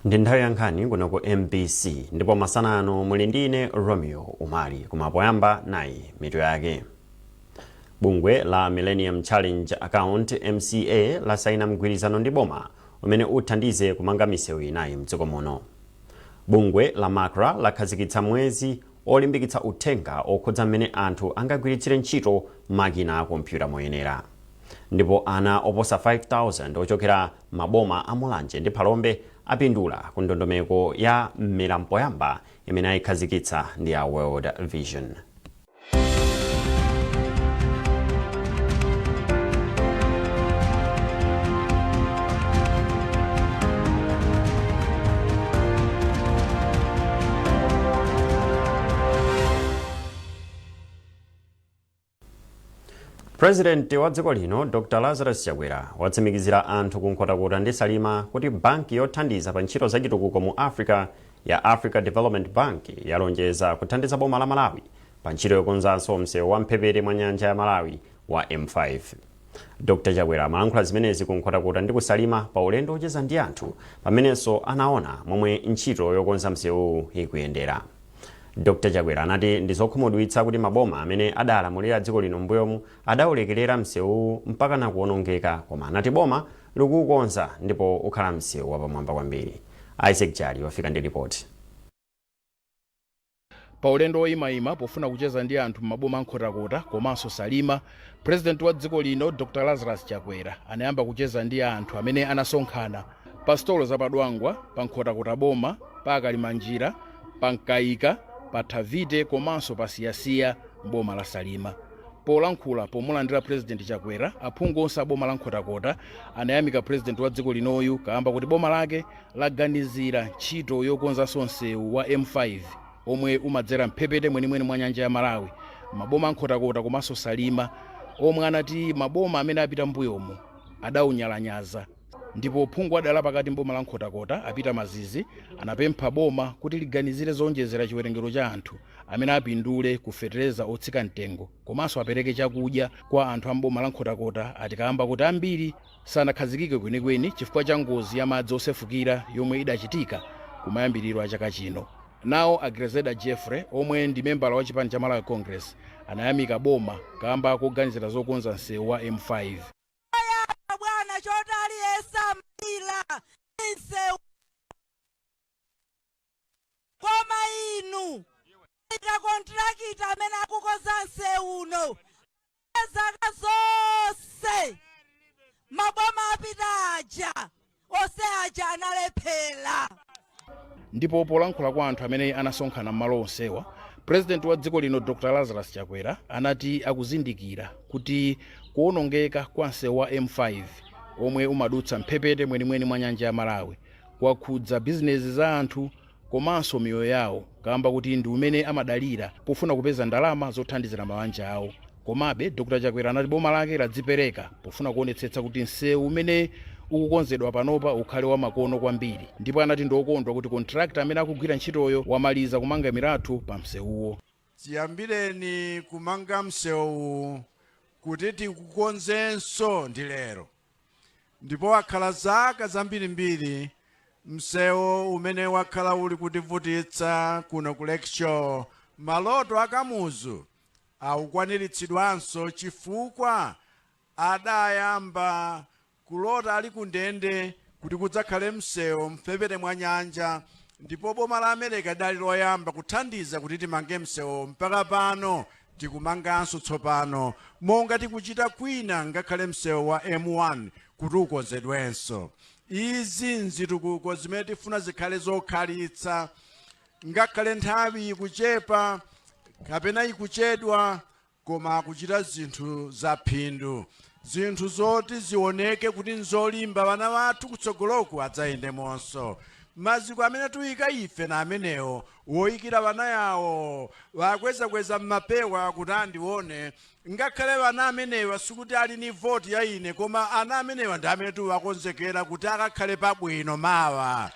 Ndi nthawi ya nkhani kuno ku MBC ndipo masana ano muli ndi ine Romeo Umali. Koma poyamba nayi mitu yake. Bungwe la Millennium Challenge Account MCA lasaina mgwirizano ndi boma umene uthandize kumanga misewu inayi mdziko muno. Bungwe la MACRA lakhazikitsa mwezi olimbikitsa uthenga okhudza mmene anthu angagwiritsire ntchito makina a kompyuta moyenera. Ndipo ana oposa 5,000 ochokera maboma a Mulanje ndi Phalombe apindula ku ndondomeko ya Mmera Mpoyamba imene ayikhazikitsa ndi a World Vision. President wa dziko lino Dr Lazarus Chakwera watsimikizira anthu ku Nkhotakota ndi Salima kuti banki yothandiza pa ntchito za chitukuko mu Africa ya Africa Development Bank yalonjeza kuthandiza boma la Malawi pa ntchito yokonzanso msewu wa mphepete mwa nyanja ya Malawi wa M5. Dr Chakwera amalankhula zimenezi ku Nkhotakota ndi ku Salima pa ulendo wocheza ndi anthu pamenenso anaona momwe ntchito yokonza msewuwu ikuyendera. Dr Chakwera anati ndi zokhumudwitsa kuti maboma amene adalamulira dziko lino m'mbuyomu adaulekelera msewuwu mpakana kuonongeka koma anati boma likuukonza ndipo ukhala msewu wapamwamba kwambiri. Isaac Jali wafika ndi ripoti. Pa ulendo woyimayima pofuna kucheza ndi anthu m'maboma a Nkhotakota komanso Salima, President wa dziko lino Dr Lazarus Chakwera anayamba kucheza ndi anthu amene anasonkhana pa sitolo za pa Dwangwa, pa Nkhotakota boma, pa Kalimanjira, pa Mkaika, pa Thavite komanso pa Siyasiya m'boma la Salima. Polankhula pomulandira President Chakwera, aphungu onse a boma la Nkhotakota anayamika President wa dziko linoyu kaamba kuti boma lake laganizira ntchito yokonzanso msewu wa M5 omwe umadzera mphepete mwenimweni mwa nyanja ya Malawi maboma a Nkhotakota komanso Salima, omwe anati maboma amene apita mbuyomu adawunyalanyaza. Ndipo phungu wa dera lapakati mboma la Nkhotakota a Peter Mazizi anapempha boma kuti liganizire zowonjezera chiwerengero cha anthu amene apindule ku fetereza otsika mtengo komanso apereke chakudya kwa anthu a mboma la Nkhotakota, ati kaamba kuti ambiri sanakhazikike kwenikweni chifukwa cha ngozi ya madzi osefukira yomwe idachitika kumayambiriro a chaka chino. Nawo a Grezelder Jeffrey, omwe ndi membala wa chipani cha Malawi Congress, anayamika boma kaamba koganizira zokonza msewu wa M5. Choyamba bwana, choti aliyense amalira ndi msewu, koma inu ita contractor amene akukonza msewu uno, zaka zonse maboma apita aja onse aja analephera. Ndipo polankhula kwa anthu amene anasonkhana m'malo onsewa, President wa dziko lino Dr Lazarus Chakwera anati akuzindikira kuti kuwonongeka kwa msewu wa M5 omwe umadutsa mphepete mwenimweni mwa nyanja ya Malawi kwakhudza bizinezi za anthu komanso miyoyo yawo, kamba kuti ndi umene amadalira pofuna kupeza ndalama zothandizira mabanja awo. Komabe Dr Chakwera anati boma lake ladzipereka pofuna kuonetsetsa kuti msewu umene ukukonzedwa panopa ukhale wamakono kwambiri, ndipo anati ndiokondwa kuti contractor amene akugwira ntchitoyo wamaliza kumanga milatho pa msewuwo. Chiyambireni kumanga msewu kuti tikukonzenso ndi lero, ndipo wakhala zaka zambirimbiri msewu umene wakhala uli kutivutitsa kuno ku Lakeshore. Maloto a Kamuzu akukwaniritsidwanso chifukwa adayamba kulota ali kundende kuti kudzakhale msewu mphepete mwa nyanja, ndipo boma la America lidali loyamba kuthandiza kuti timange msewu. Mpaka pano tikumanganso tsopano monga tikuchita kwina, ngakhale msewu wa M1 kuti ukonzedwenso. Izi nzitukuko zimene tifuna zikhale zokhalitsa, ngakhale nthawi ikuchepa kapena ikuchedwa, koma akuchita zinthu za phindu, zinthu zoti zioneke kuti nzolimba, vana vathu kutsogoloku adzayendemonso. Maziko amene tuyika ife na amenewo woyikira vana yawo vakwezakweza mmapewa kuti andione. Ngakhale vana amenewa sikuti ali ni voti ya ine, koma ana amenewa ndi amene tiwakonzekera kuti akakhale pabwino mawa.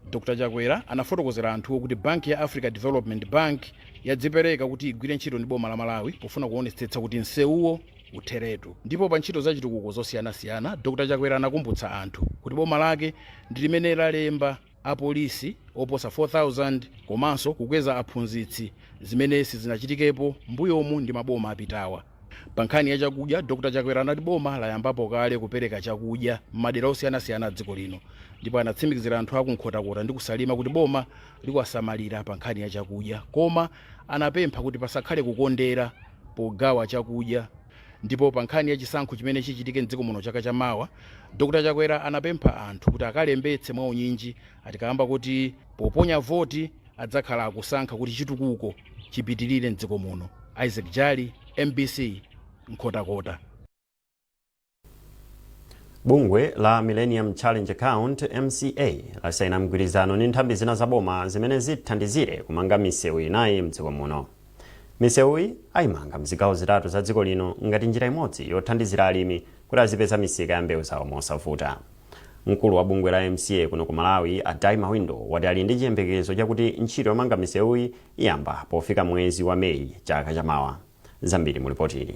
Dr Chakwera anafotokozera anthuwo kuti banki ya Africa Development Bank yadzipereka kuti igwire ntchito ndi boma la Malawi pofuna kuonetsetsa kuti msewuwo utheretu. Ndipo pa ntchito zachitukuko zosiyanasiyana, Dr Chakwera anakumbutsa anthu kuti boma lake ndi limene lalemba apolisi oposa 4000 komanso kukweza aphunzitsi, zimene sizinachitikepo mbuyomu ndi maboma apitawa. Pa nkhani ya chakudya, Dr Chakwera anati boma layambapo kale kupereka chakudya m'madera osiyanasiyana a dziko lino, ndipo anatsimikizira anthu akuNkhotakota ndi kuSalima kuti boma likuwasamalira pa nkhani ya chakudya, koma anapempha kuti pasakhale kukondera pogawa chakudya. Ndipo pa nkhani ya chisankho chimene chichitike mdziko muno chaka chamawa, Dr Chakwera anapempha anthu kuti akalembetse mwaunyinji, atikamba kuti poponya voti adzakhala akusankha kuti chitukuko chipitirire mdziko muno. Isaac Jali, MBC, Nkhotakota. Bungwe la Millennium Challenge Account, MCA, lasayina mgwirizano ndi nthambi zina zaboma zimene zithandizire kumanga misewu inayi mdziko muno. Misewuyi ayimanga mzigawo zitatu za dziko lino ngati njira imodzi yothandizira alimi kuti azipeza misika ya mbewu zawo mosavuta. Mkulu wa bungwe la MCA kuno ku Malawi, Adai Mawindo, wati ali ndi chiyembekezo chakuti ntchito yomanga misewuyi iyamba pofika mwezi wa Meyi chaka chamawa. Zambiri mu ripoti ili.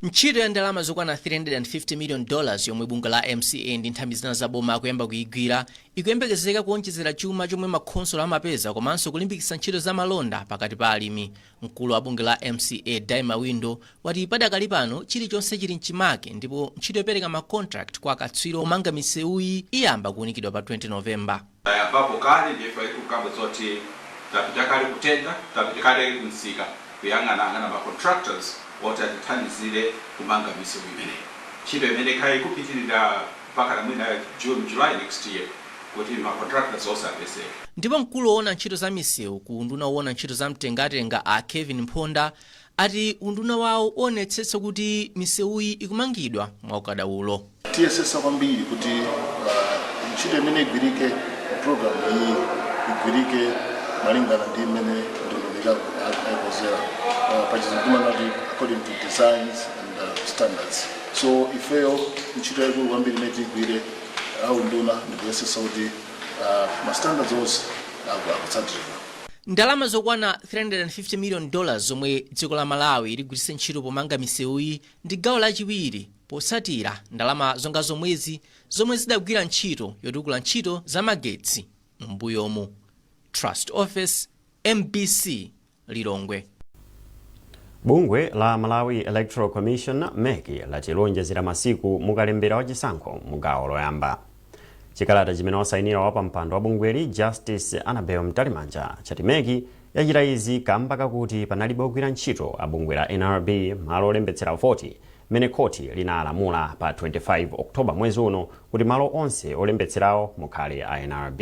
Ntchito ya ndalama zokwana $350 million yomwe bungwe la MCA ndi nthambi zina zaboma akuyamba kuyigwira ikuyembekezeka kuonjezera chuma chomwe makhonsolo amapeza komanso kulimbikitsa ntchito za malonda pakati pa alimi. Mkulu wa bungwe la MCA, Dai Mawindo, wati padakali pano chilichonse chili mchimake, ndipo ntchito yopereka ma contract kwa akatswiri omanga misewuyi iyamba kuunikidwa pa 20 Novemba. Tayambapo kale, ndife tikukamba zoti tapita kale ku tender, tapita kale kumsika kuyang'anang'ana ma contractors oti atithandizire kumanga misewu imeneyi. Ntchito imene ikhale ikupitirira mpaka na mwina June, July next year kuti ma contractors onse apezeke. Ndipo mkulu woona ntchito za misewu ku unduna woona ntchito za mtengatenga, a Kevin Mphonda, ati unduna wawo uonetsetsa kuti misewuyi ikumangidwa mwaukadaulo. Tiyesesa kwambiri kuti ntchito imene igwirike, program iyi igwirike malingana ndi imene ndondomeko ayikonzera, pachizungu timanati according to designs and standards. So ifeyo ntchito yaikulu kwambiri imene tiyigwire au nduna ndikuyesesa kuti ma standards onse akutsatiridwa. Ndalama zokwana $350 million zomwe dziko la Malawi ligwiritse ntchito pomanga misewuyi ndi gawo lachiwiri potsatira ndalama zonga zomwezi zomwe zidagwira ntchito yotukula ntchito za magetsi m'mbuyomu. Trust Office, MBC, Lilongwe. Bungwe la Malawi Electoral Commission, MEC, lati lonjezera masiku mukalembera wachisankho mu gawo loyamba. Chikalata chimene wasayinira wapampando wa bungweli, Justice Annabel Mtalimanja, chati MEC yachita izi kamba kakuti panalibe ogwira ntchito a bungwe la NRB malo olembetsera voti, mmene khoti linalamula pa 25 Oktoba mwezi uno kuti malo onse olembetserawo mukhale a NRB.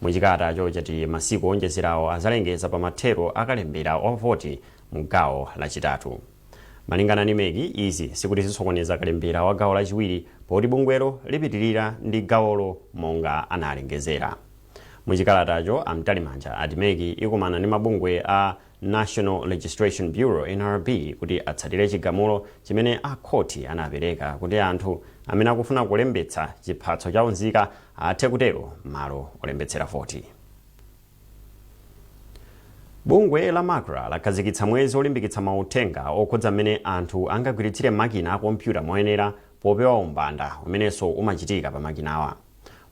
Muchikalatacho chati masiku onjezerawo azalengeza pa mathero akalembera wa voti mu gawo lachitatu. Malingana ndi MEC, izi sikuti zisokoneza kalembera wa gawo lachiwiri, poti bungwelo lipitirira ndi gawolo monga analengezera. Muchikalatacho aMtalimanja ati MEC ikumana ndi mabungwe a National Registration Bureau, NRB, kuti atsatire chigamulo chimene akhoti anapereka kuti anthu amene akufuna kulembetsa chiphatso cha unzika athe kutero malo olembetsera voti. Bungwe la MACRA lakhazikitsa mwezi olimbikitsa mauthenga okhudza mmene anthu angagwiritsire makina a kompyuta moyenera popewa umbanda umenenso umachitika pa makinawa.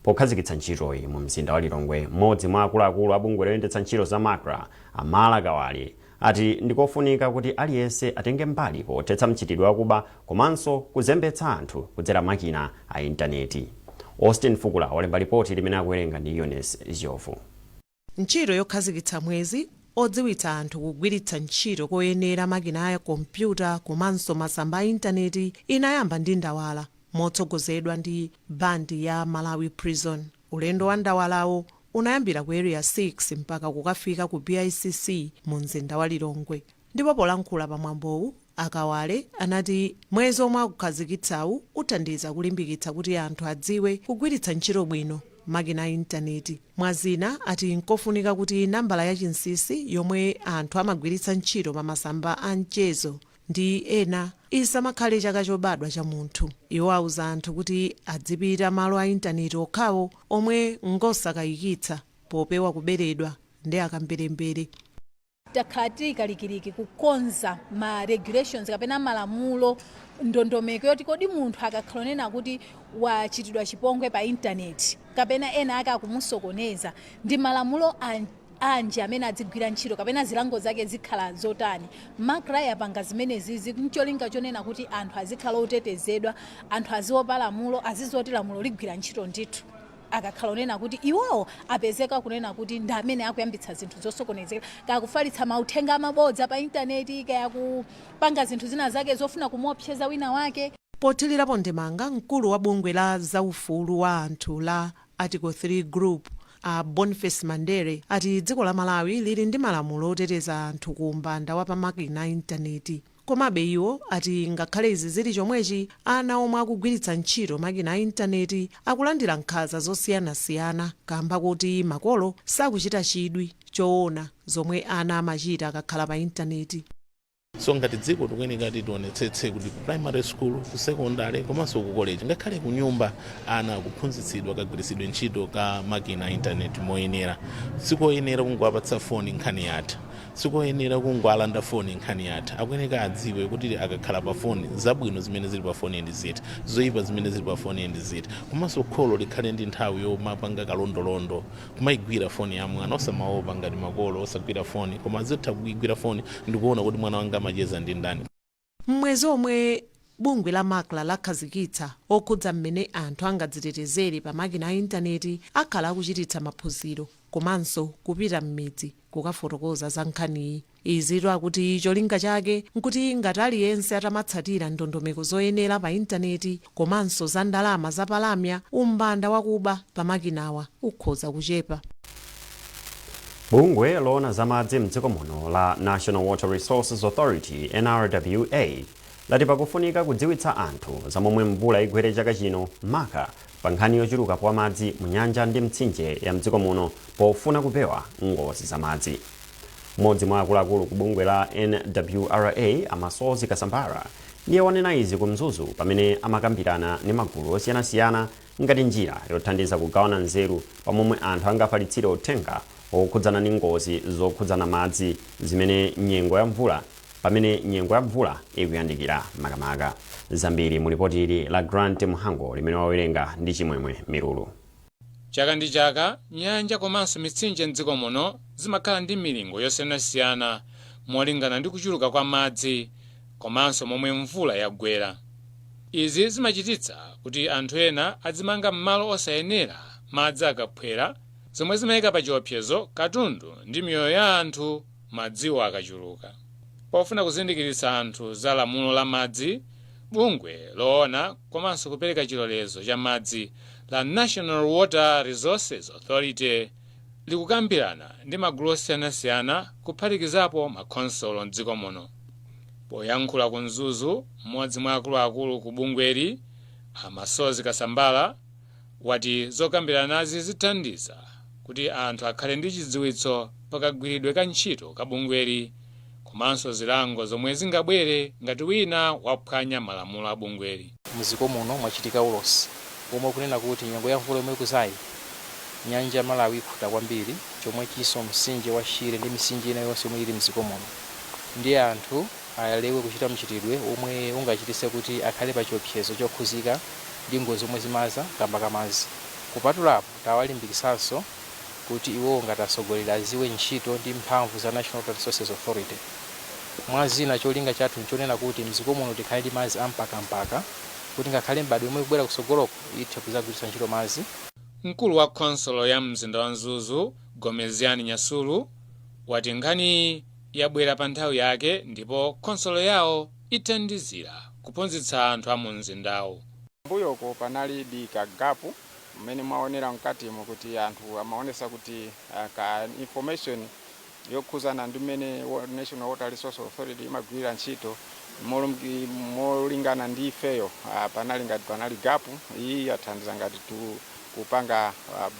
Pokhazikitsa ntchitoyi mu mzinda wa Lilongwe, mmodzi mwa akuluakulu a bungwe loyendetsa ntchito za MACRA, Amala Kawali, ati ndikofunika kuti aliyense atenge mbali pothetsa mchitidwe wakuba komanso kuzembetsa anthu kudzera makina a intaneti. Austin Fukula walemba ripoti limene akuwerenga ndi Eunice Ziovu. Ntchito yokhazikitsa mwezi odziwitsa anthu kugwiritsa ntchito koyenera makina a kompyuta komanso masamba a intaneti inayamba ndi ndawala motsogozedwa ndi bandi ya Malawi Prison. Ulendo wa ndawalawo unayambira ku Area 6 mpaka kukafika ku BICC mu mzinda wa Lilongwe. Ndipo polankhula pamwambowu, Akawale anati mwezi omwe akukhazikitsawu uthandiza kulimbikitsa kuti anthu adziwe kugwiritsa ntchito bwino makina a intaneti. Mwazina, ati nkofunika kuti nambala ya chinsinsi yomwe anthu amagwiritsa ntchito pa masamba a mchezo ndi ena isamakhale chaka chobadwa cha munthu. Iwo auza anthu kuti adzipita malo a intaneti okhawo omwe ngosakayikitsa popewa kuberedwa ndi akamberembere. Takhala tili kalikiliki kukonza ma regulations kapena malamulo, ndondomeko yoti kodi munthu akakhala onena kuti wachitidwa chipongwe pa intaneti kapena ena ake akumusokoneza, ndi malamulo anji amene adzigwira ntchito kapena zilango zake zikhala zotani? MACRA yapanga zimenezizi ncholinga chonena kuti anthu azikhala otetezedwa, anthu aziopa lamulo, azizoti lamulo ligwira ntchito ndithu akakhala onena kuti iwowo apezeka kunena kuti ndi amene akuyambitsa zinthu zosokonezeka, kaya kufalitsa mauthenga amabodza pa intaneti, kaya kupanga zinthu zina zake zofuna kumuopseza wina wake. Pothirirapo ndemanga, mkulu wa bungwe la zaufulu wa anthu la Article 3 Group, a Boniface Mandere, ati dziko la Malawi lili ndi malamulo oteteza anthu ku umbanda wa pamakina a intaneti. Komabe iwo ati ngakhale izi zili chomwechi, ana omwe akugwiritsa ntchito makina a intaneti akulandira nkhanza zosiyanasiyana kamba kuti makolo sakuchita chidwi choona zomwe ana amachita akakhala pa intaneti. So ngati dziko tikuyenera tionetsetse kuti ku primary school, ku secondary komanso ku college, ngakhale ku nyumba, ana akuphunzitsidwa kagwiritsidwe ntchito ka makina a intaneti moyenera. Sikoyenera kungowapatsa foni nkhani yatha, sikoyenera kungowalanda foni nkhani yatha. Akuyeneka adziwe kuti akakhala pa foni, zabwino zimene zili pa foni ndi ziti, zoyipa zimene zili pa foni ndi ziti. Komanso kholo likhale ndi nthawi yomapanga kalondolondo, kumayigwira foni ya mwana, osamaopa ngati makolo osagwira foni, koma azitha kuigwira foni ndikuona kuti mwana wanga amacheza ndi ndani. Mwezi omwe bungwe la MACRA lakhazikitsa okhudza mmene anthu angadzitetezere pa makina a intaneti, akhala akuchititsa maphunziro komanso kupita m'midzi kukafotokoza za nkhaniyi. Izitu akuti cholinga chake nkuti ngati aliyense atamatsatira ndondomeko zoyenera pa intaneti komanso za ndalama zapalamya, umbanda wakuba pa makinawa ukhoza kuchepa. Bungwe loona zamadzi mdziko muno la National Water Resources Authority, NRWA, lati pakufunika kudziwitsa anthu za momwe mvula igwere chaka chino, maka pa nkhani yochuluka kwa madzi mu nyanja ndi mtsinje ya mdziko muno, pofuna kupewa ngozi za madzi. Mmodzi mwa akuluakulu ku bungwe la NWRA, Amasozi Kasambara, ndiye wanena izi ku Mzuzu pamene amakambirana ndi magulu osiyanasiyana ngati njira yothandiza kugawana nzeru pamomwe anthu angafalitsire uthenga okhudzana ndi ngozi zokhudzana madzi zimene nyengo ya mvula pamene nyengo ya mvula ikuyandikira makamaka. Zambiri mu lipoti ili la Grant Mhango limene wawerenga ndi Chimwemwe Mirulu. Chaka ndi chaka nyanja komanso mitsinje mdziko muno zimakhala ndi milingo yosiyanasiyana molingana ndi kuchuluka kwa madzi komanso momwe mvula yagwera. Izi zimachititsa kuti anthu ena adzimanga m'malo osayenera madzi akaphwera, zomwe zimayika pa chiopsezo katundu ndi miyoyo ya anthu madziwo akachuluka. Pofuna kuzindikiritsa anthu za lamulo la madzi, bungwe loona komanso kupereka chilolezo cha madzi la National Water Resources Authority likukambirana ndi magulu osiyanasiyana, kuphatikizapo makhonsolo mdziko muno. Poyankhula ku Mzuzu, mmodzi mwa akuluakulu ku bungweli, Amasozi Kasambala, wati zokambiranazi zithandiza kuti anthu akhale ndi chidziwitso pakagwiridwe ka ntchito ka bungweli komanso zilango zomwe zingabwere ngati wina waphwanya malamulo a bungweli. Mdziko muno mwachitika ulosi womwe kunena kuti nyengo ya mvula yomwe ikuzayi, nyanja ya Malawi ikhuta kwambiri, chomwechinso mtsinje wa Shire ndi mitsinje ina yonse yomwe ili mdziko muno. Ndiye anthu alewe kuchita mchitidwe womwe ungachititse kuti akhale pa chiopsezo chokhuzika ndi ngozi zomwe zimaza kamba ka madzi. Kupatulapo, tawalimbikitsanso kuti iwowo ngati atsogoleri aziwe ntchito ndi mphamvu za National Water Resources Authority. Mwa zina, cholinga chathu nchonena kuti mdziko muno tikhale ndi madzi ampakampaka, kuti ngakhale m'badwo yomwe ikubwera kutsogoloko ithe kudzagwiritsa ntchito madzi. Mkulu wa khonsolo ya mzinda wa Mzuzu, Gomeziani Nyasulu, wati nkhaniyi yabwera pa nthawi yake ndipo khonsolo yawo ithandizira kuphunzitsa anthu a mu mzindawu. Mbuyoko panali ka gap mmene mwaonera mkatimo kuti anthu amaonesa kuti ka information yokhuzana ndi mmene National Water Resource Authority imagwirira ntchito molingana ndi ifeyo, panali ngati panali gap. Iyi yathandiza ngati tu kupanga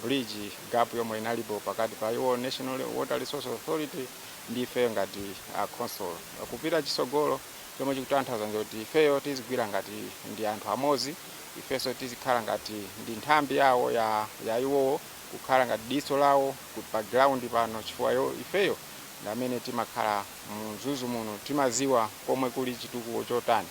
bridge gap yomwe inalipo pakati pa iwo National Water Resource Authority ndi ifeyo ngati council. Kupita chisogolo, chomwe chikutanthauza kuti ifeyo tizigwira ngati ndi anthu amodzi, ifenso tizikhala ngati ndi nthambi yawo ya iwowo, kukhala ngati diso lawo pa ground pano, chifukwa ifeyo Ndi amene timakhala mu Mzuzu muno, timaziwa komwe kuli chitukuko chotani.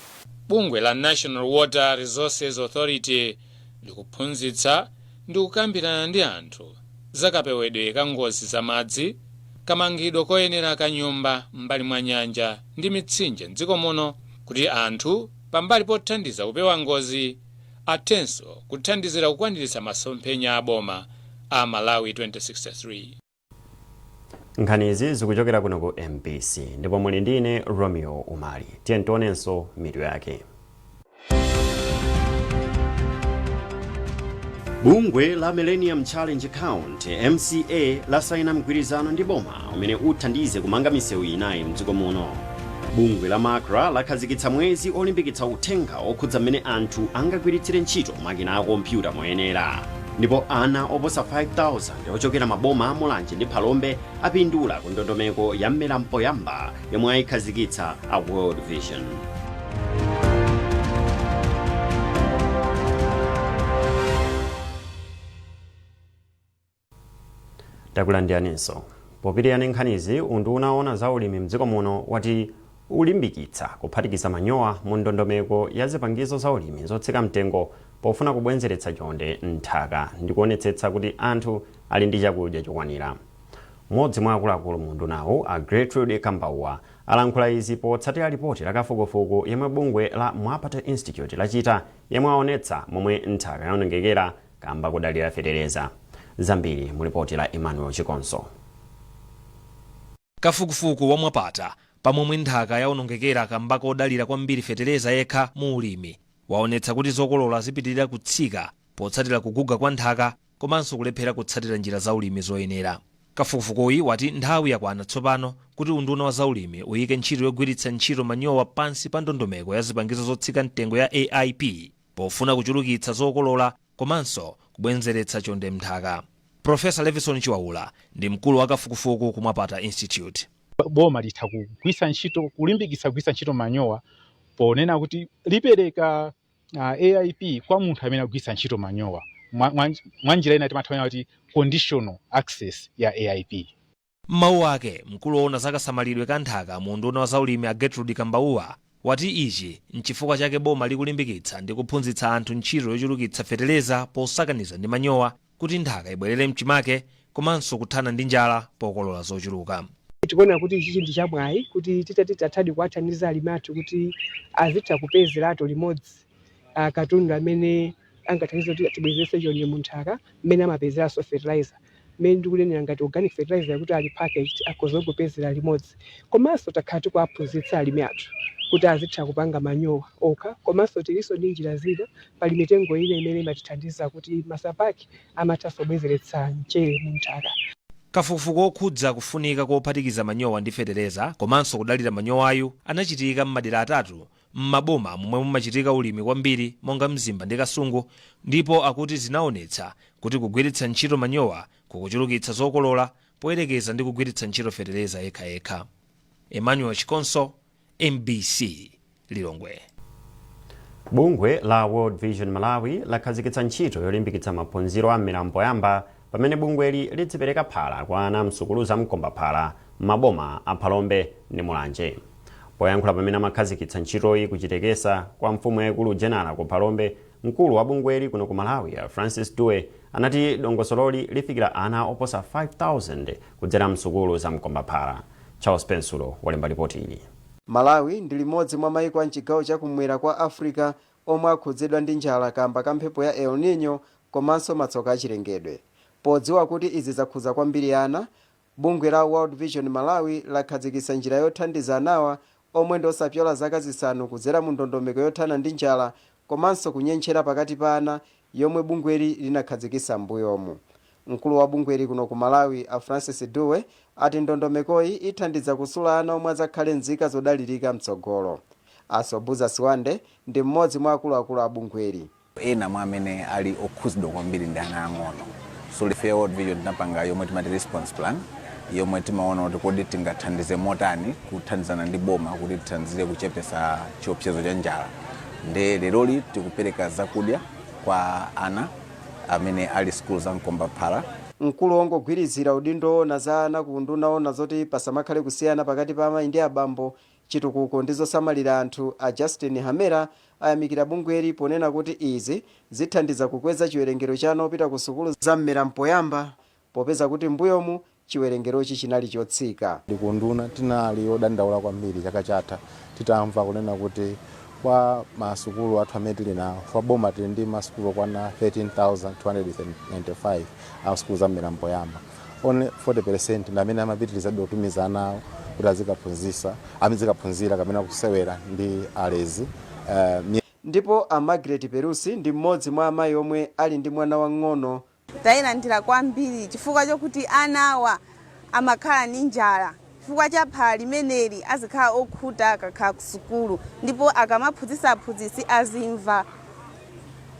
Bungwe la National Water Resources Authority likuphunzitsa ndi kukambirana ndi anthu zakapewedwe ka ngozi za madzi, kamangidwe koyenera ka nyumba m'mbali mwa nyanja ndi mitsinje mdziko muno, kuti anthu pambali pothandiza kupewa ngozi athenso kuthandizira kukwaniritsa masomphenya a boma a Malawi 2063. Nkhanizi zikuchokera kuno ku MBC ndipo muli ndine Romeo Umali. Tiye tionenso mitu yake. Bungwe la Millennium Challenge Account, MCA, lasaina mgwirizano ndi boma umene uthandize kumanga misewu inayi mdziko muno. Bungwe la MACRA lakhazikitsa mwezi olimbikitsa uthenga okhudza mmene anthu angagwiritsire ntchito makina a kompyuta moyenera. Ndipo ana oposa 5000 ochokera maboma a Mulanje ndi Phalombe apindula ku ndondomeko ya mmera mpoyamba yomwe ayikhazikitsa a World Vision. Takulandiraninso. Popitirira ndi nkhanizi, unduna woona za ulimi mdziko muno wati ulimbikitsa kuphatikiza manyowa mu ndondomeko ya zipangizo za ulimi zotsika mtengo pofuna kubwenzeretsa chonde m'nthaka ndi kuonetsetsa kuti anthu ali ndi chakudya chokwanira. Mmodzi mwa akuluakulu mu undunawu, a Gertrude Kambauwa, alankhula izi potsatira lipoti la kafukufuku yemwe bungwe la Mwapata Institute lachita yemwe aonetsa momwe nthaka yaonongekera kamba kodalira fetereza. Zambiri mu lipoti la Emmanuel Chikonzo. Kafukufuku wa Mwapata pa momwe nthaka yaonongekera kamba kodalira kwambiri fetereza yekha mu ulimi waonetsa kuti zokolola zipitilira kutsika potsatira kuguga kwa nthaka komanso kulephera kutsatira njira za ulimi zoyenera. Kafukufukuyi wati nthawi yakwana tsopano kuti unduna wa zaulimi uyike ntchito yogwiritsa ntchito manyowa pansi pa ndondomeko ya zipangizo zotsika mtengo ya AIP pofuna kuchulukitsa zokolola komanso kubwenzeretsa chonde m'nthaka. Professor Levison Chiwaula ndi mkulu wa kafukufuku ku Mwapata Institute. Boma litha kugwiritsa ntchito, kulimbikitsa kugwiritsa ntchito manyowa ponena kuti lipereka AIP kwa munthu amene akugwiritsa ntchito manyowa. Mwa njira ina timatha kunena kuti conditional access ya AIP. M'mawu ake, mkulu woona za kasamalidwe ka nthaka mu unduna wa zaulimi a Gertrude Kambauwa wati ichi nchifukwa chake boma likulimbikitsa ndi kuphunzitsa anthu ntchito yochulukitsa feteleza posakaniza ndi manyowa kuti nthaka ibwerere mchimake komanso kuthana ndi njala pokolola zochuluka. Tikuona kuti ichichi ndi chamwayi kuti titati tathadi kuwathandiza alimi athu kuti azitha kupezeratu limodzi katundu amene angathandize kuti tibwezeretse chonde mu nthaka mmene amapezeranso fertilizer, mmene ndikunenera ngati organic fertilizer kuti ali packaged, akhoza kungopezera limodzi. Komanso takhala tikuwaphunzitsa alimi athu kuti azitha kupanga manyowa okha, komanso tilinso ndi njira zina. Pali mitengo ina imene imatithandiza kuti masamba ake amathanso kubwezeretsa mchere mu nthaka. Kafukufuku okhudza kufunika kophatikiza manyowa ndi fetereza komanso kudalira manyowayu anachitika m'madera atatu m'maboma momwe mumachitika ulimi kwambiri monga Mzimba ndi Kasungu, ndipo akuti zinaonetsa kuti kugwiritsa ntchito manyowa kukuchulukitsa zokolola poyerekeza ndi kugwiritsa ntchito fetereza yekhayekha. Emmanuel Chikonso, MBC, Lilongwe. Bungwe la World Vision Malawi lakhazikitsa ntchito yolimbikitsa maphunziro a mmera mpoyamba pamene bungweli lidzipereka phala kwa ana msukulu za mkombaphala m'maboma a Phalombe ndi Mulanje. Poyankhula pamene amakhazikitsa ntchitoyi ku Chitekesa kwa mfumu yaikulu Jenala ku Phalombe, mkulu wa bungweli kuno ku Malawi a Francis Dewey anati dongosololi lifikira ana oposa 5,000 kudzera msukulu za mkombaphala. Charles Pensulo walemba lipoti ili. Malawi ndi limodzi mwa maiko a mchigawo cha kumwera kwa Africa omwe akhudzidwa ndi njala kamba ka mphepo ya El Nino komanso matsoka achilengedwe. Podziwa kuti izi zakhudza kwambiri ana, bungwe la World Vision Malawi lakhazikitsa njira yothandiza anawa omwe ndi osapyola zaka 5 kudzera mu ndondomeko yothana ndi njala komanso kunyentchera pakati pa ana yomwe bungweli linakhazikitsa m'mbuyomu. Mkulu wa bungweli kuno ku Malawi a Francis Dewey ati ndondomekoyi ithandiza kusula ana omwe adzakhale nzika zodalirika mtsogolo. A Sobuza Siwande ndi mmodzi mwa akuluakulu a bungweli. Ena mwa amene ali okhuzidwa kwambiri ndi ana ang'ono. So ife World Vision tinapanga yomwe timati response plan, yomwe timaona kuti kodi tingathandize motani kuthandizana ndi boma kuti tithandizire kuchepesa chiopsezo cha njala. Nde leroli tikupereka zakudya kwa ana amene ali sukulu za mkombaphala. Mkulu wongogwirizira udindo woona za ana ku unduna woona zoti pasamakhale kusiyana pakati pa amayi ndi abambo, chitukuko ndi zosamalira anthu, a Justin Hamera, ayamikira bungweli ponena kuti izi zithandiza kukweza chiwerengero cha ana opita ku sukulu za mmera mpoyamba, popeza kuti mbuyomu chiwerengerochi chinali chotsika. Ku unduna tinali odandaula kwambiri chaka chatha titamva kunena kuti kwa masukulu athu amene tili nawo kwa boma, tili ndi masukulu okwana 13,295 a sukulu za mmera mpoyamba, only 40% ndi amene amapitirizabe kutumiza ana awo kuti azikaphunzisa, azikaphunzira kapena kusewera ndi alezi. Ndipo a Margaret Perusi ndi mmodzi mwa amayi omwe ali ndi mwana wang'ono. Tayilandira kwambiri chifukwa chokuti anawa amakhala ndi njala. Chifukwa cha phala limeneli azikhala okhuta akakhala ku sukulu, ndipo akamaphunzitsa aphunzitsi azimva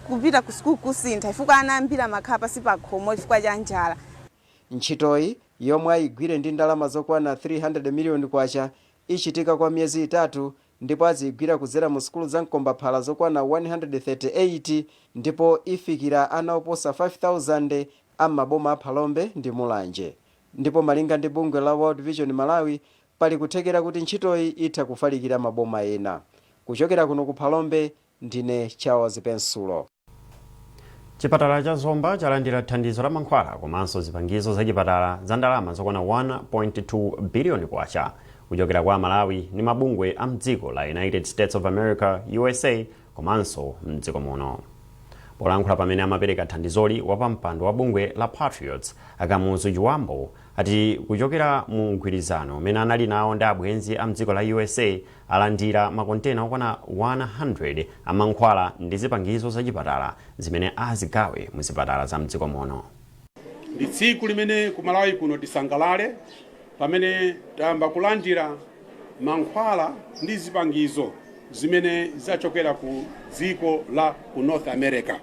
kupita ku sukulu kusintha, chifukwa ana ambiri amakhala pasi pa khomo chifukwa cha njala. Ntchitoyi, yomwe ayigwire ndi ndalama zokwana 300 miliyoni kwacha, ichitika kwa miyezi 3 ndipo aziyigwira kudzera mu sukulu za mkombaphala zokwana 138, ndipo ifikira ana oposa 5000 am'maboma a Phalombe ndi Mulanje. Ndipo malinga ndi bungwe la World Vision Malawi, pali kuthekera kuti ntchitoyi itha kufalikira maboma ena. Kuchokera kuno ku Phalombe, ndine Charles Pensulo. Chipatala cha Zomba chalandira thandizo la mankhwala komanso zipangizo zachipatala za ndalama zokwana 1.2 biliyoni kwacha kuchokera kwa Malawi ndi mabungwe a mdziko la United States of America, USA, komanso mdziko muno. Polankhula pamene amapereka thandizoli, wapampando wa bungwe la Patriots, Akamuzu Chiwambo, ati kuchokera mu mgwirizano umene anali nawo ndi abwenzi a mdziko la USA, alandira makontena okwana 100 amankhwala ndi zipangizo zachipatala zimene azigawe mu zipatala za mdziko muno. Ndi tsiku limene ku Malawi kuno tisangalale pamene tayamba kulandira mankhwala ndi zipangizo zimene zachokera ku dziko la ku North America,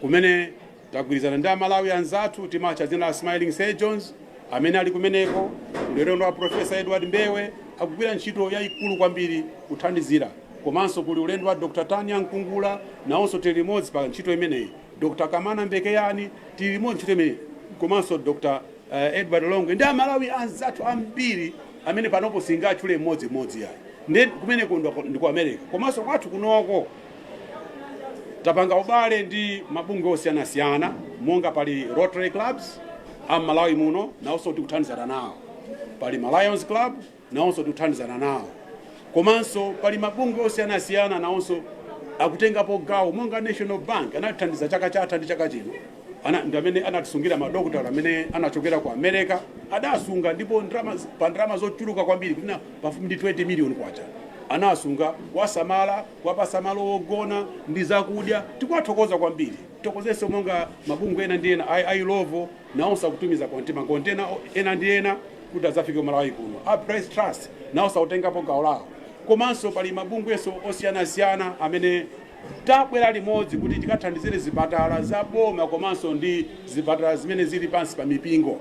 kumene tagwirizana ndi Amalawi anzathu, timatcha dzina la Smiling Surgeons, amene ali kumeneko. Ulendo wa Professor Edward Mbewe akugwira ntchito yayikulu kwambiri kuthandizira, komanso kuli ulendo wa Dr Tania Mkungula, nawonso tili limodzi pa ntchito imeneyi, Dr Kamana Mbekeyani, tili limodzi ntchito imeneyi, komanso Dr Edward Longwe ndi Amalawi anzathu ambiri amene panopo singatchule mmodzimmodzi yayi. Ndi kumeneko ndi ku America. Komanso kwathu kunoko tapanga ubale ndi mabungwe osiyanasiyana, monga pali Rotary Clubs am'Malawi muno, nawonso tikuthandizana nawo, pali ma Lions Club, nawonso tikuthandizana nawo, komanso pali mabungwe osiyanasiyana nawonso akutengapo gawo, monga National Bank anatithandiza chaka chatha ndi chaka chino. Ndi amene anatisungira madokotala amene anachokera ku America, adasunga ndipo ndalama, pa ndalama zochuluka kwambiri, kuna pafupi ndi 20 million kwacha, anasunga, kuwasamala, kuwapasa malo ogona ndi zakudya. Tikuwathokoza kwambiri. Thokozenso monga mabungwe ena ndi ena, Illovo nawonso akutumiza makontena ena ndi ena kuti adzafike ku Malawi kuno. A Press Trust nawonso akutengapo gawo lawo, komanso pali mabungwenso osiyanasiyana amene tabwera limodzi kuti tikathandizire zipatala za boma komanso ndi zipatala zimene zili pansi pa mipingo.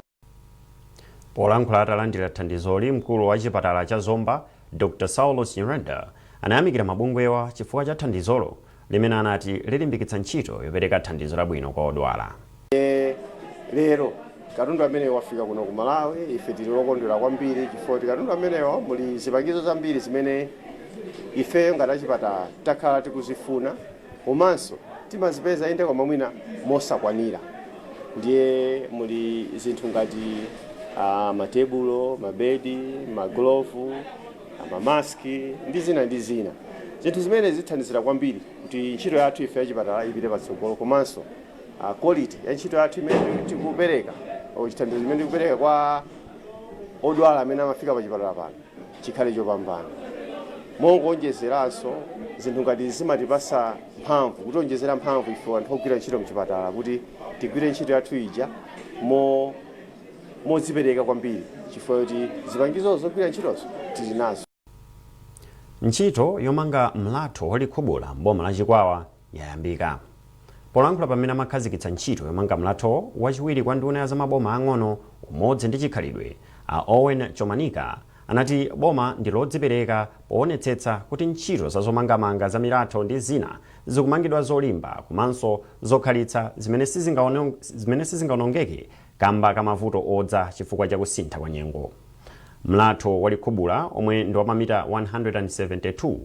Polankhula atalandira thandizoli, mkulu wa chipatala cha Zomba, Dr Saulos Nyirenda, anayamikira mabungwewa chifukwa cha thandizolo limene anati lilimbikitsa ntchito yopereka thandizo labwino kwa odwala. Lero katundu amene wafika kuno ku Malawi, ife tili lokondwera kwambiri chifukwa kuti katundu amenewo muli zipangizo zambiri zimene ifeyo ngati achipatala takhala tikuzifuna, komanso timazipeza inde, koma mwina mosakwanira. Ndiye muli zinthu ngati matebulo, mabedi, maglovu, mamaski ndi zina ndi zina, zinthu zimene zithandizira kwambiri kuti ntchito yathu ife yachipatala ipite patsogolo, komanso quality ya ntchito yathu imene tikupereka, o chithandizo chimene tikupereka kwa odwala amene amafika pa chipatala pano chikhale chopambana. Mongonjezeranso, zinthu ngati zimatipasa mphamvu, kutionjezera mphamvu ife anthu ogwira ntchito mchipatala kuti tigwire ntchito yathu ija modzipereka kwambiri, chifukwa kuti zipangizo zogwira ntchitozo tili nazo. Ntchito yomanga mlatho wolikhubula mboma la Chikwawa yayambika. Polankhula pamene amakhazikitsa ntchito yomanga mlatho, wachiwiri kwa nduna ya zamaboma ang'ono, umodzi ndi chikhalidwe, a Owen Chomanika, anati boma ndi lodzipereka poonetsetsa kuti ntchito za zomangamanga za milatho ndi zina zikumangidwa zolimba komanso zokhalitsa zimene sizingaonongeke. Kamba ka mavuto odza chifukwa cha kusintha kwa nyengo. Mlatho wa Likhubula, omwe ndi wa mamita 172,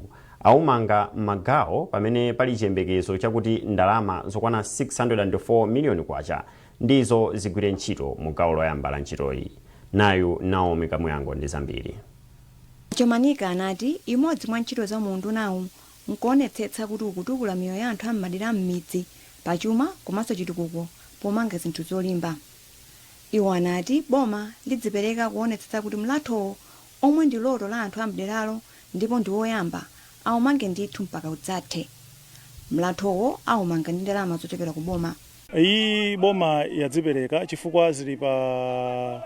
aumanga m'magawo pamene pali chiyembekezo chakuti ndalama zokwana 604 miliyoni kwacha ndizo zigwire ntchito mu gawo loyamba la ntchitoyi. Nayu Naomi Kamwango ndi zambiri. Chomanika anati imodzi mwa ntchito za undunawu nkuonetsetsa kuti ukutukula miyoyo ya anthu am'madera m'midzi pachuma komanso chitukuko pomanga zinthu zolimba. Iwo anati boma lidzipereka kuonetsetsa kuti mlathowo, omwe ndi loto la anthu am'deralo ndipo ndi woyamba, aumange ndithu mpaka udzathe. Mlathowo aumanga ndi ndalama zochokera ku boma. Iyi boma yadzipereka chifukwa zili pa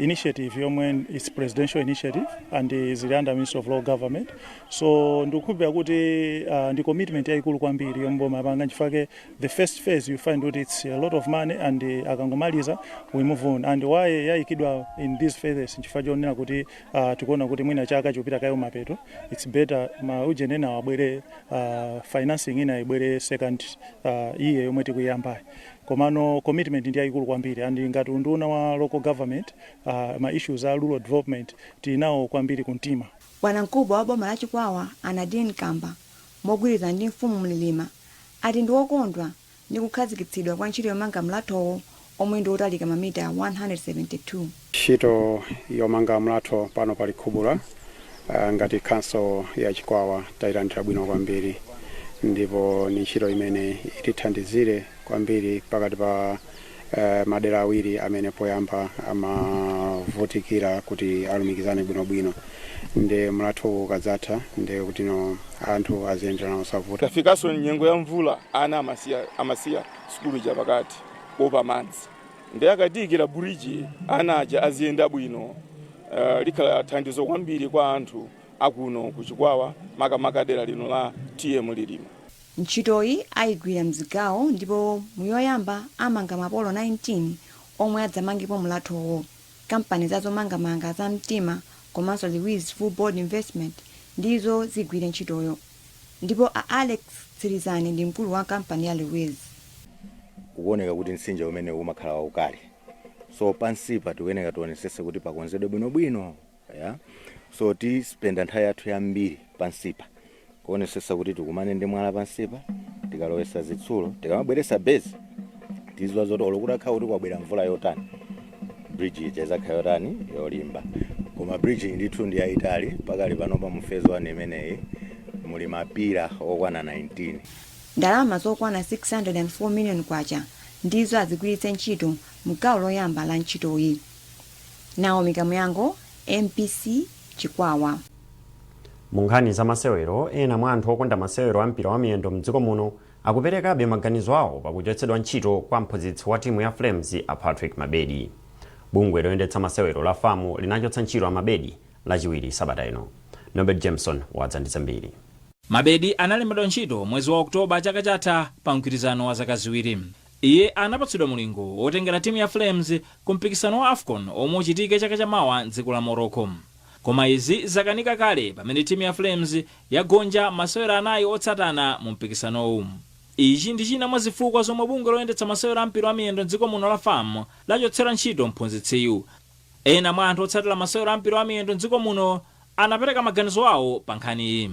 initiative yomwe is presidential initiative and zili under Ministry of Local Government, so ndikukhulupirira kuti ndi commitment yayikulu kwambiri yomwe boma yapanga, chifukwa the first phase you find kuti it's a lot of money and akangomaliza we move on. And why yayikidwa in these phases, chifukwa chonena kuti tikuona kuti mwina chaka chikupita kayo mapeto, it's better ma ujene abwere, financing ina ibwere second iye yomwe tikuyambayi. Komano commitment ndi yayikulu kwambiri, and ngati unduna wa local government, ma issues a rural development tinawo kwambiri kumtima. Bwanamkubwa wa boma la Chikwawa, a Nadine Kamba, mogwirizana ndi mfumu Mlilima, ati ndi wokondwa ndi kukhazikitsidwa kwa ntchito yomanga mlathowo omwe ndi wotalika mamita 172. Ntchito yomanga mlatho pano pa Likhubula, ngati council ya Chikwawa tayilandira bwino kwambiri, ndipo ni ntchito imene itithandizire kwambiri pakati pa madera awiri amene poyamba amavutikira kuti alumikizane bwinobwino. Ndi mlatho ukadzatha, ndi kutino anthu aziyenderana osavuta. Tafikanso nyengo ya mvula, ana amasiya sukulu ija pakati kuopa madzi. Ndi akatiyikira bridge, ana aja aziyenda bwino. Likhala thandizo kwambiri kwa anthu akuno kuChikwawa, makamaka dera lino la T/A Mlilima. Ntchitoyi ayigwira mzigawo, ndipo muyoyamba amanga mapolo 19 omwe adzamangepo mlathowo. Kampani za zomangamanga za Mtima komanso Lewis Full Board Investment ndizo zigwire ntchitoyo, ndipo a Alex Tsirizani ndi mkulu wa kampani ya Lewis. Kukuoneka kuti mtsinje umene umakhala waukali, so pansipa tikuyeneka tionesese kuti pakonzedwe bwinobwino ya. So tispenda nthawi yathu yambiri pansipa kuonesesa kuti tikumane ndi mwala pansipa. Tikalowesa zitsulo, tikamabweresa base, tiziwa zoti olo kutakhala kuti kwabwera mvula yotani, bridge ija izakhala yotani, yolimba. Koma bridge iyi ndithu ndi yayitali. Pakali panopa mu phase 1 imeneyi muli ma pillar okwana 19. Ndalama zokwana 604 million kwacha ndizo azigwiritse ntchito mgawo loyamba la ntchitoyi. Naomi Kamuyango, MBC, Chikwawa. Mu nkhani za masewero, ena mwa anthu okonda masewero a mpira wa miyendo mdziko muno akuperekabe maganizo awo pakuchotsedwa ntchito kwa mphunzitsi wa timu ya Flames, a Patrick Mabedi. Bungwe loyendetsa masewero la FAM linachotsa ntchito a Mabedi Lachiwiri sabata ino. Norbert Jameson wadza ndi zambiri. Mabedi analembedwa ntchito mwezi wa Oktoba chaka chatha pa mgwirizano wa zaka 2. Iye anapatsidwa mulingo wotengera timu ya Flames ku mpikisano wa AFCON omwe uchitike chaka chamawa mdziko la Morocco, koma izi zakanika kale pamene timu ya Flames yagonja masewero anayi otsatana mu mpikisanowu. Ichi ndi china mwa zifukwa zomwe bungwe loyendetsa masewero a mpira wa miyendo mdziko muno la FAM lachotsera ntchito mphunzitsiyu. Ena mwa anthu otsatira masewero a mpira wa miyendo mdziko muno anapereka maganizo awo pa nkhaniyi.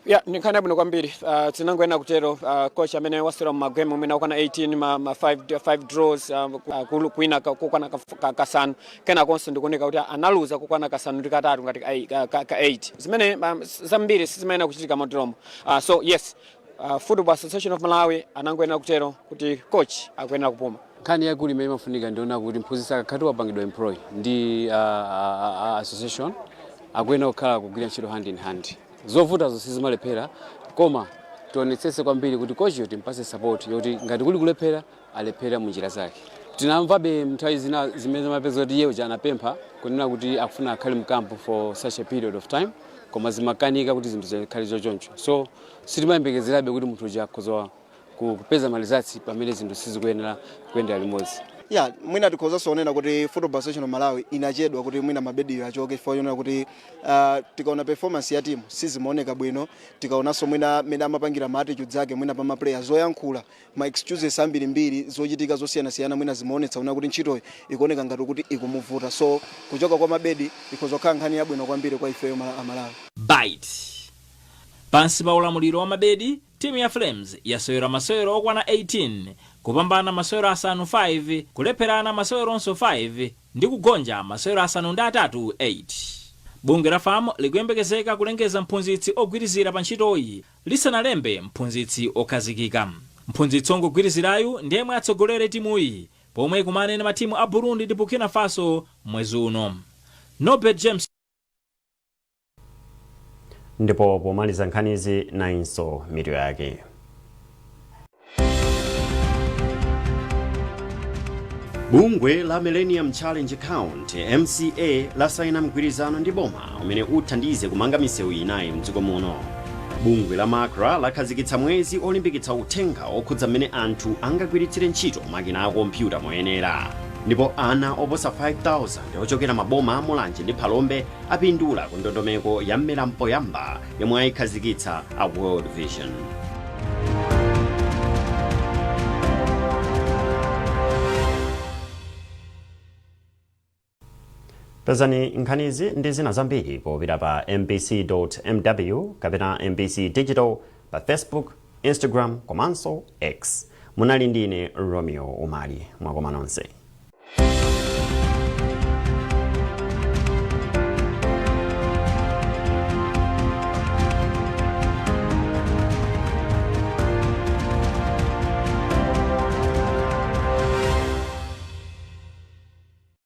Ya, ndi nkhani yabwino kwambiri. Tinangoyena kutero. Coach amene wasewera mumagame umene akwana 18, ma 5 draws, kuwina kukwana kasanu, kenakonso ndikuoneka kuti analuza kukwana kasanu ndi katatu ngati ka 8, zimene zambiri sizimayenera kuchitika moteromo. So yes, Football Association of Malawi anangoyenera kutero kuti coach akuyenera kupuma. Nkhani yakulu imene imafunika, ndiona kuti mphunzitsi akakhati wapangidwa employ ndi association, akuyenera kukhala kugwira ntchito hand in hand. Zovuta zonse zimalephera, koma tionetsetse kwambiri kuti kochiyo timpase support yoti ngati kuli kulephera, alephera munjira zake. Tinamvabe nthawi zina zimene zimapeza kuti iye uja anapempha kunena kuti akufuna akhale m camp for such a period of time, koma zimakanika kuti zinthu zikhale zochoncho. So sitimayembekezerabe kuti munthu uja akhoza kupeza ma results pamene zinthu sizikuyenera kuyendera limodzi. Ya, mwina tikhozanso onena kuti Football Association of Malawi inachedwa kuti mwina Mabediyo achoke, chifukwa chonena kuti tikaona performance ya timu sizimaoneka bwino. Tikaonanso mwina mmene amapangira ma attitudes ake mwina pa ma player, zoyankhula, ma excuses ambirimbiri, zochitika zosiyanasiyana, mwina zimaonetsa kuna kuti ntchitoyi ikuoneka ngati kuti ikumuvuta. So kuchoka kwa Mabedi ikhoza kukhala nkhani yabwino kwambiri kwa ifeyo Amalawi. Bite. Pansi pa ulamuliro wa Mabedi, timu ya Flames yasewera masewero okwana 18, kupambana masewero asanu 5, kulepherana maseweronso 5 ndi kugonja masewero asanu ndi atatu 8. Bungwe la FAM likuyembekezeka kulengeza mphunzitsi ogwirizira pa ntchitoyi lisanalembe mphunzitsi okhazikika. Mphunzitsi ongogwirizirayu ndiyemwe atsogolere timuyi pomwe ikumane ndi matimu a Burundi ndi Burkina Faso mwezi uno. Norbert James. Ndipo pomaliza nkhanizi, nayinso mitu yake. Bungwe la Millennium Challenge Account, MCA, lasaina mgwirizano ndi boma umene uthandize kumanga misewu inayi mdziko muno. Bungwe la MACRA lakhazikitsa mwezi olimbikitsa uthenga okhudza mmene anthu angagwiritsire ntchito makina a kompyuta moyenera. Ndipo ana oposa 5000 ochokera maboma a Mulanje ndi Phalombe apindula ku ndondomeko ya Mmera Mpoyamba yomwe ayikhazikitsa a World Vision. Pezani nkhanizi ndi zina zambiri popita pa mbc.mw kapena MBC Digital pa Facebook, Instagram komanso X. Munali ndine Romeo Umali. Mwakoma nonse.